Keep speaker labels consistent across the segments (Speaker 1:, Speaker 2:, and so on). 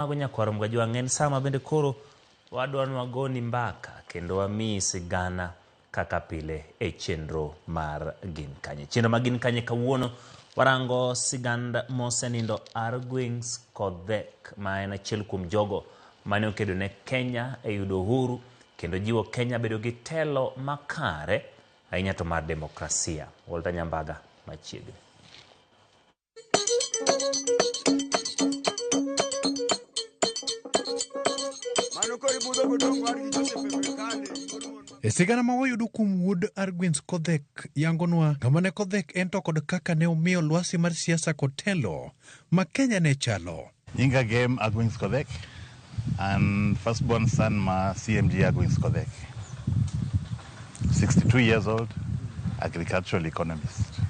Speaker 1: Mago nyakwar Mgajwang' en sama bende koro wadwa ni wagoni mbaka kendo wamiyi sigana kaka pile e chenro mar Gin Kanye. Chenro mar Gin Kanye kawuono warango sigand mosenindo Argwings Kodhek ma en achiel kuom jogo mane okedo ne Kenya e yudo uhuru kendo jiwo Kenya bedo gi telo makare ahinya to mar demokrasia. Walter Nyambaga machiegni.
Speaker 2: E sigana ma wayudo kuom wuod Argwings Kodhek yangonwa ng'ama ne Kodhek en to kod kaka ne omiyo lwasi mar siasa kod telo ma Kenya ne chalo.
Speaker 3: Nyinga Gem Argwings Kodhek, an first born son ma CMG Argwings Kodhek. 62 years old, agricultural economist.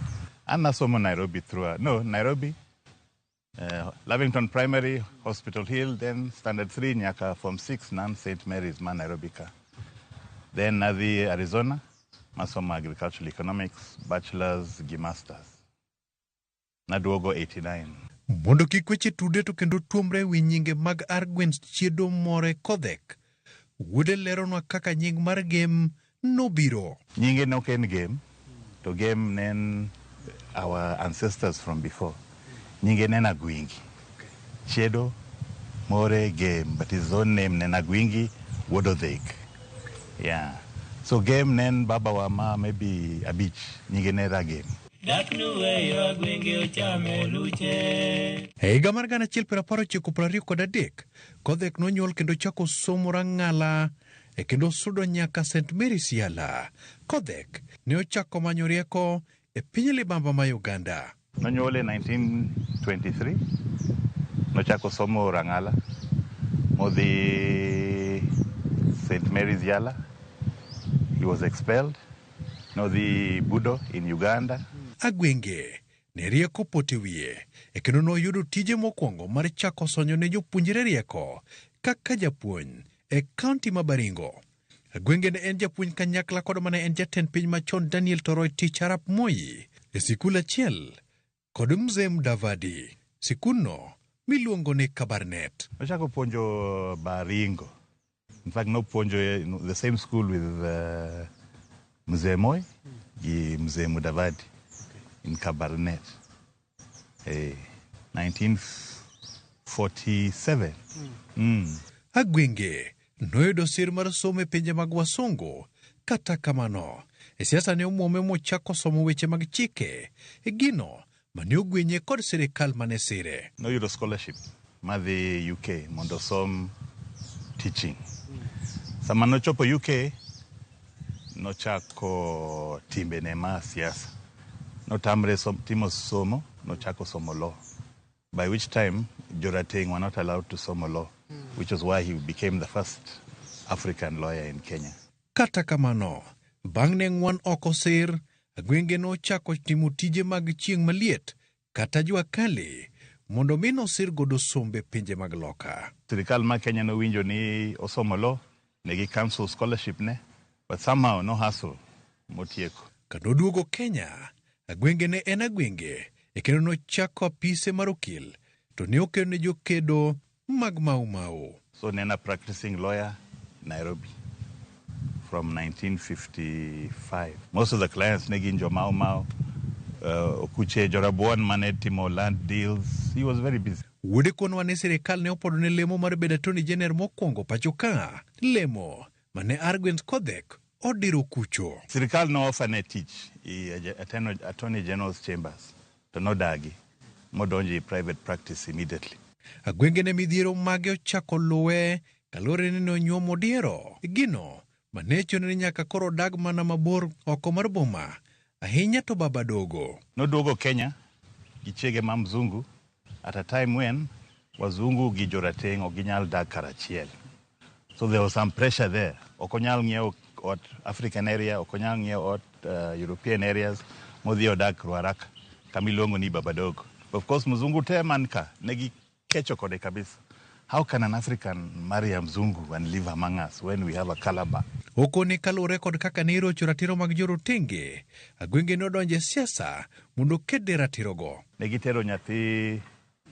Speaker 3: An nasomo Nairobi through, no, Nairobi, Lavington Primary, Hospital Hill, then Standard 3 nyaka Form 6 nan St. Mary's ma Nairobi ka. Then nadhi Arizona, masomo agricultural economics, bachelor's gi masters. Naduogo 89.
Speaker 2: Mondo kik weche tude to kendo tuomre wi nyinge mag Argwings Chiedo More Kodhek, wuode leronwa kaka nying mar Gem nobiro.
Speaker 3: Nyinge ne ok en Gem, to Gem ne en our ancestors from before. Nyinge ne en Agwingi. Chiedo More Gem, but his own name ne en Agwingi wuod Odhek. Yeah. So Gem ne en babawa ma maybe abich, nyinge ne Ragem.
Speaker 4: Dak nuweyo agwenge ochame luche.
Speaker 2: E higa mar 1993, Kodhek nonyuol kendo chako somo Rang'ala e kendo sudo nyaka St. Mary's Yala. Kodhek ne ochako manyo rieko e piny libamba ma Uganda.
Speaker 3: Nonyuole 1923, nochako somo Rang'ala, modhi St. Mary's Yala. He was expelled. Nodhi Budo in Uganda.
Speaker 2: Agwenge ne rieko pot e wiye e kendo noyudo tije mokwongo mar chako sonyo ne jopuonjre rieko kaka japuonj e kaunti ma Baringo. Agwenge ne en japuonj kanyakla kod mane en jatend piny machon Daniel Toroitich arap Moi e sikul achiel kod Mzee Mudavadi. Sikundno miluongo ni Kabarnet.
Speaker 3: Nochako puonjo Baringo. In fact, nopuonjo e the same school with Mzee Moi gi Mzee Mudavadi in Kabarnet. 1947.
Speaker 2: Agwenge noyudo sir mar somo e pinje mag wasungu. Kata kamano, e siasa ne omuome mochako somo weche mag chike e gino mane ogwenye kod sirikal mane sire.
Speaker 3: Noyudo scholarship madhi UK mondo osom teaching. Sama nochopo UK, nochako timbene ma siasa. Notamre timo somo, nochako somo law. By which time, Jorateng were not allowed to somo law, which was why he became the first African lawyer in Kenya.
Speaker 2: Kata kamano, bang' ne ng'wan oko sir, Agwenge nochako timo tije mag chieng' maliet kata jua kali mondo mi nosir godo sombe pinje mag loka.
Speaker 3: Sirikal ma Kenya nowinjo ni osomo law, ne gi cancel scholarship ne, but somehow no hustle motieko.
Speaker 2: Kanoduogo Kenya, Agwenge ne en Agwenge e kendo nochako apise mar okil to ne okedo ne jokedo mag Mau Mau.
Speaker 3: So ne en a practicing lawyer Nairobi from 1955. Most of the clients ne gin jo Mau Mau, okuche jorabuon mane timo land deals. He was very busy.
Speaker 2: Wuode konwa ni sirikal ne opodo ne lemo mar bedo Attorney General mokwongo pacho ka, lemo mane Argwings Kodhek odiro kucho.
Speaker 3: Sirikal no offer ne tich i Attorney General's Chambers to nodagi modonjo i private practice immediately.
Speaker 2: Agwenge ne midhiero mage ochako luwe kaluwore ni nonyuomo odiero gino mane chune ni nyaka koro odag mana mabor oko mar boma ahinya to baba dogo.
Speaker 3: Noduogo Kenya gi chiege ma mzungu at a time when wazungu gi jorateng' ok ginyal dak karachiel. So there was some pressure there. Ok onyal ng'iewo ot African area, ok onyal ng'iewo ot European areas, modhi odak Ruaraka kama iluongo ni Babadogo. Of course mzungu te man ka ne gikecho kode kabisa. How can an African marry a mzungu and live among us when we have a calabar?
Speaker 2: Okone kaluwore kod kaka ne irocho ratiro mag jorotenge, Agwenge nodonjo e siasa mondo oked ne ratirogo.
Speaker 3: Ne gitero nyathi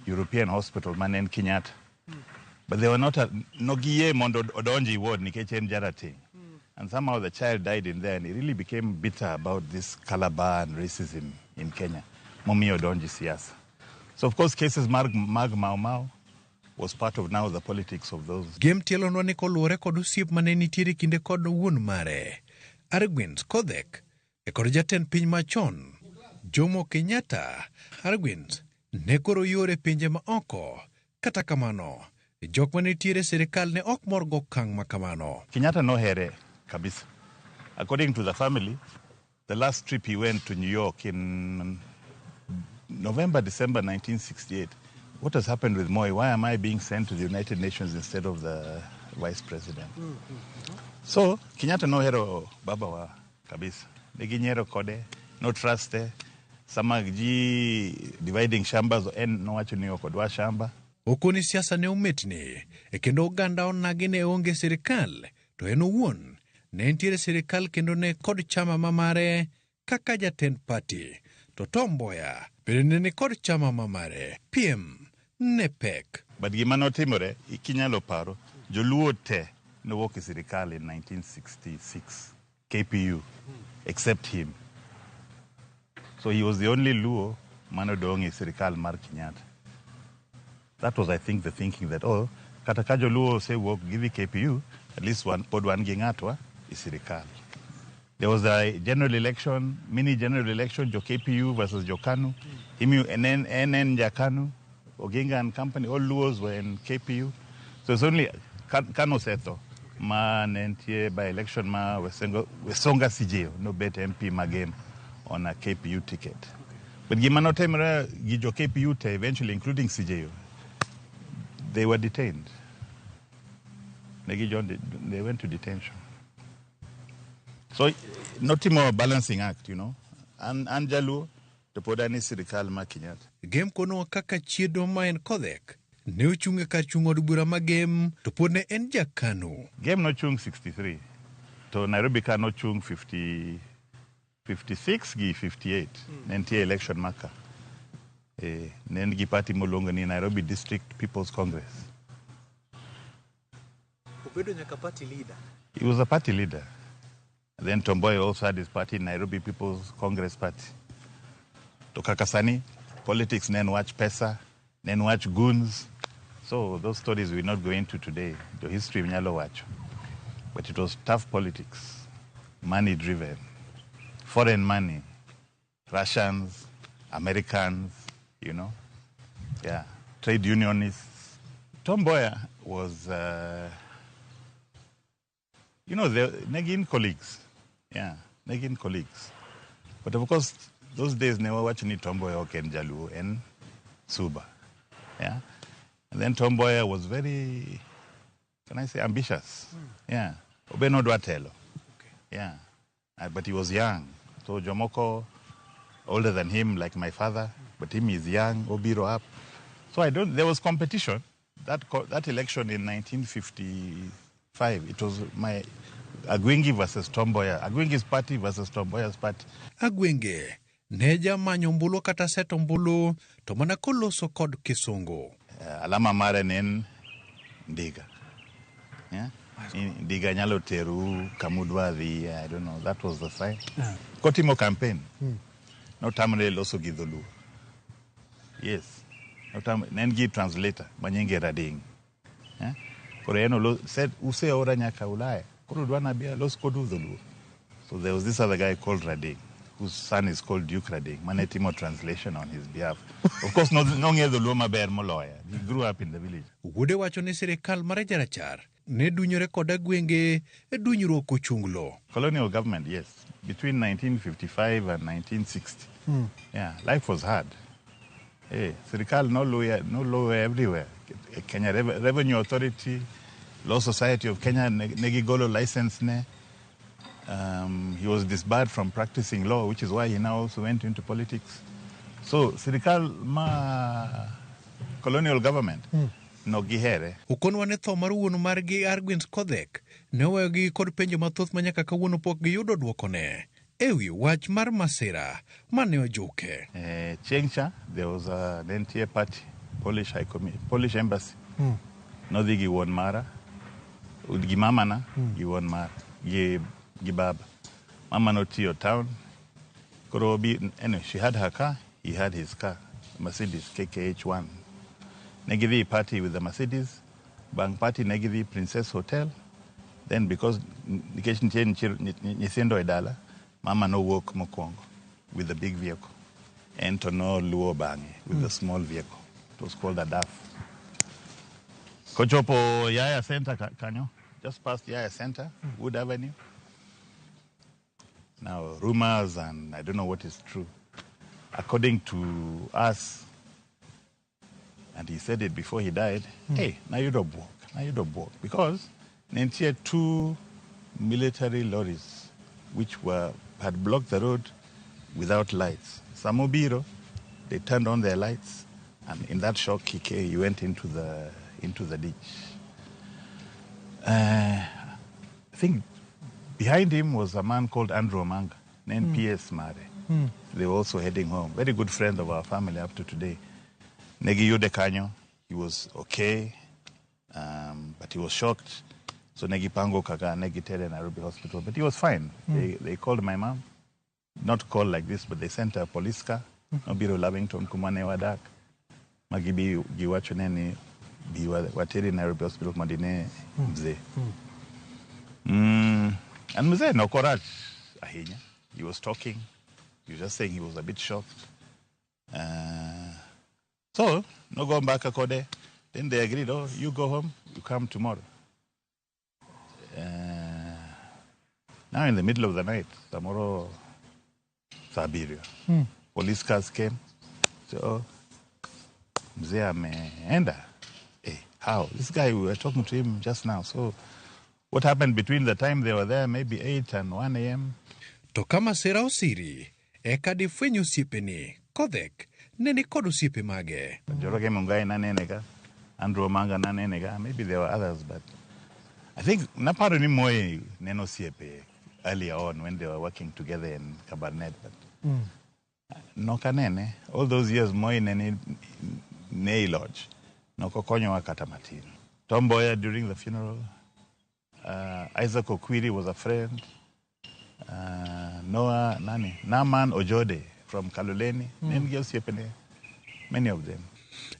Speaker 3: European Hospital mane en Kenyatta. But they were not, nogiyie mondo odonji ward nikech en jarateng. And somehow the child died in there and he really became bitter about this calabar and racism in Kenya. Momiyo odonji siasa. So of course cases mag Mau Mau was part of now the politics of those.
Speaker 2: Gem tielonwa ni koluwore kod osiep mane nitiere kinde kod wuon mare, Argwings Kodhek, e kod jatend piny machon, Jomo Kenyatta. Argwings ne koro yore pinje ma oko. Kata kamano, jok manitiere e sirikal ne ok mor gokang' ma kamano.
Speaker 3: Kenyatta nohere kabisa. According to the family, the last trip he went to New York in November, December 1968, what has happened with Moi? Why am I being sent to the United Nations instead of the vice president? So, Kenyatta nohero baba wa kabisa. Ne ginyiero kode, no truste. Sama ji dividing shambas, en nowacho ni ok odwa shamba.
Speaker 2: Okoni siasa ne ometni, e kendo oganda onagi ne onge sirikal, to en owuon ne entiere sirikal kendo ne kod chama ma mare kaka jatend party. To Tom Mboya bende ne ni kod chama ma mare. Piem ne pek.
Speaker 3: But gima notimore, kinyalo paro, joluo te nowuok e sirikal in 1966, KPU, except him. So he was the only Luo manodong' e sirikal mar Kenyatta. That was, I think, the thinking that, oh, kata ka joluo osewuok gidhi KPU, at least one, pod wan gi ng'atwa e sirikal. There was a general election, mini general election, jo KPU versus jo KANU. Him, NN, NN Jakanu, Oginga and company, all Luos were in KPU. So it's only Kanu Seto, ma ne nitie by election ma Wesonga Sijeyo, nobet MP Magem on a KPU ticket. But gima notimore gi jo KPU te eventually, including Sijeyo, they were detained. They went to detention. So notimo balancing act. An Jaluo, to pod an e sirikal ma Kenyatta.
Speaker 2: Gem konowa kaka chiedo ma en Kodhek ne ochung' e kar chung' od bura ma Gem to pod ne en ja-KANU.
Speaker 3: Gem nochung' 63, to Nairobi ka nochung' 50, 56 gi 58. Ne nitie election maka. Ne en gi party moluongo ni Nairobi District People's Congress.
Speaker 5: Obedo nyaka party leader.
Speaker 3: He was a party leader. And then Tom Mboya also had his party, Nairobi People's Congress Party. To kaka sani, politics ne en wach pesa, ne en wach goons. So those stories we're not going into today. The history nyalo wacho. But it was tough politics, money driven, foreign money, Russians, Americans, yeah, trade unionists. Tom Mboya was, the ne gin colleagues. Yeah, ne gin colleagues. But of course, those days ne wawacho ni Tom Mboya ok en Jaluo, en Suba. Yeah. And then Tom Mboya was very, can I say, ambitious. Yeah. Obe nodwa telo. Yeah. But he was young. So Jomoko, older than him, like my father, but him is young, obiro up. So I don't, there was competition. That election in 1955, it was my Agwingi versus Tom Mboya. Agwingi's party versus Tom Mboya's party.
Speaker 2: Agwenge ne jamanyo ombulu kata seto ombulu to mana koloso kod kisungu.
Speaker 3: Alama mare ne en ndiga. Yeah? Ndiga nyalo teru kamudwa dhi, I don't know, that was the sign. Kotimo campaign. Notamre loso gi dholuo. Yes. Ne en gi translator manyinge Rading. Yeah? Koro en said useora nyaka Ulaya. Koro udwa nabi alos kodu dholuo. So there was this other guy called Rading, whose son is called Duke Rading. Mane timo translation on his behalf. Of course, no nong'e dholuo maber moloya. He grew up in the village.
Speaker 2: Wuode wacho ni sirikal mar jarachar ne dunyore kod agwenge e dunyruok ochunglo.
Speaker 3: Colonial government, yes. Between 1955 and 1960. Yeah, life was hard. Hey, sirikal no lawyer, no law everywhere. Kenya Revenue Authority, Law Society of Kenya, negigolo license ne. He was disbarred from practicing law, which is why he now also went into politics. So, sirikal ma colonial government, no gihere.
Speaker 2: Okonwa ne tho mar wuon margi Argwings Kodhek ne oweyogi kod penjo mathoth ma nyaka kawuono pok giyudo dwokone ewi wach mar masira mane ojuke.
Speaker 3: Chieng' cha, there was a ne nitie party, Polish High Polish Embassy. Nodhi gi wuon mara, gi mamana, gi wuon mara, gi baba. Mama notiyo town. Koro obi, anyway, she had her car, he had his car, Mercedes KKH1. Ne gidhi party with the Mercedes. Bang party ne gidhi Princess Hotel. Then because nikech nitie nyithindo e dala, mama nowuok mokwongo with the big vehicle. En to noluwo bang'e with the small vehicle. It was called a DAF. Kochopo Yaya Center kanyo, just past Yaya Center, Wood Avenue. Now, rumors, and I don't know what is true. According to us, and he said it before he died, hey, nayudo buok, nayudo buok. Because nitie two military lorries which had blocked the road without lights. Samobiro, they turned on their lights, and in that shock, he went into the ditch. I think behind him was a man called Andrew Omanga, named P.S. Mare. They were also heading home. Very good friend of our family up to today. Negi yude kanyo, he was okay, but he was shocked. So negi pango kaka negi tere Nairobi Hospital, but he was fine. They called my mom, not called like this, but they sent a police car. Nobiro Lavington kumane wadak. Magibi giwacho neni bi wateri Nairobi Hospital mondine mzee. And mzee nokorach ahinya. He was talking. He was just saying he was a bit shocked. So, no go back akode. Then they agreed, oh, you go home, you come tomorrow. Now in the middle of the night, tomorrow, Sabirio. Police cars came. So, mzee ameenda. Hey, how? This guy, we were talking to him just now. So, what happened between the time they were there, maybe 8 and 1 a.m.?
Speaker 2: To kama sera osiri, eka difwenyo osiepeni, Kodhek ne ni kod osiepe mage.
Speaker 3: Njoroge Mungai nanenega, Andrew Omanga nanenega, maybe there were others, but I think naparo ni Moi neno osiepe earlier on when they were working together in Kabarnet, but nokanene, all those years Moi nene ne lodge, nokokonyowa kata matin. Tom Mboya during the funeral, Isaac Okwiri was a friend, Noah Nani, Naman Ojode from Kaloleni, mm. Many of them.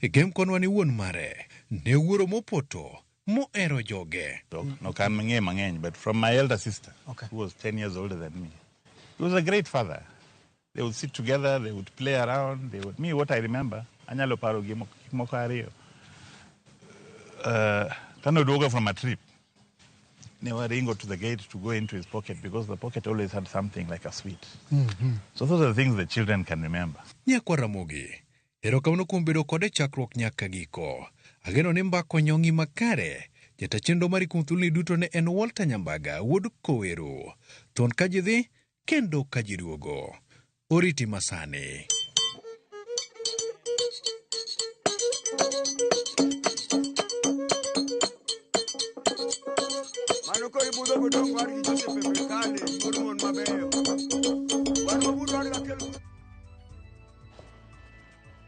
Speaker 2: E gem konwa ni wuon mare, ne wuoro mopoto, mohero joge.
Speaker 3: No kan mang'eny, but from my elder sister,
Speaker 5: okay,
Speaker 3: who was 10 years older than me. He was a great father. They would sit together, they would play around. They would, me, what I remember, anyalo paro gik moko ariyo. Kano duogo from a trip, ne waringo to the gate to go into his pocket because the pocket always had something like a sweet. Mm-hmm. So those are the things that children can remember.
Speaker 2: Nyakwa Ramogi, erokamano kuom bedo kode chakruok nyaka giko. Ageno ni mbako nyongi makare. Jata chenro mari kuom thuoloni duto ne en Walter Nyambaga, wuod Kowero. Thon ka ji dhi, kendo ka ji duogo. Oriti masani.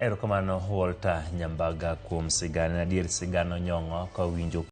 Speaker 1: Erokamano Walter Nyambaga kuom sigana. Adier sigana onyong'o ka winjo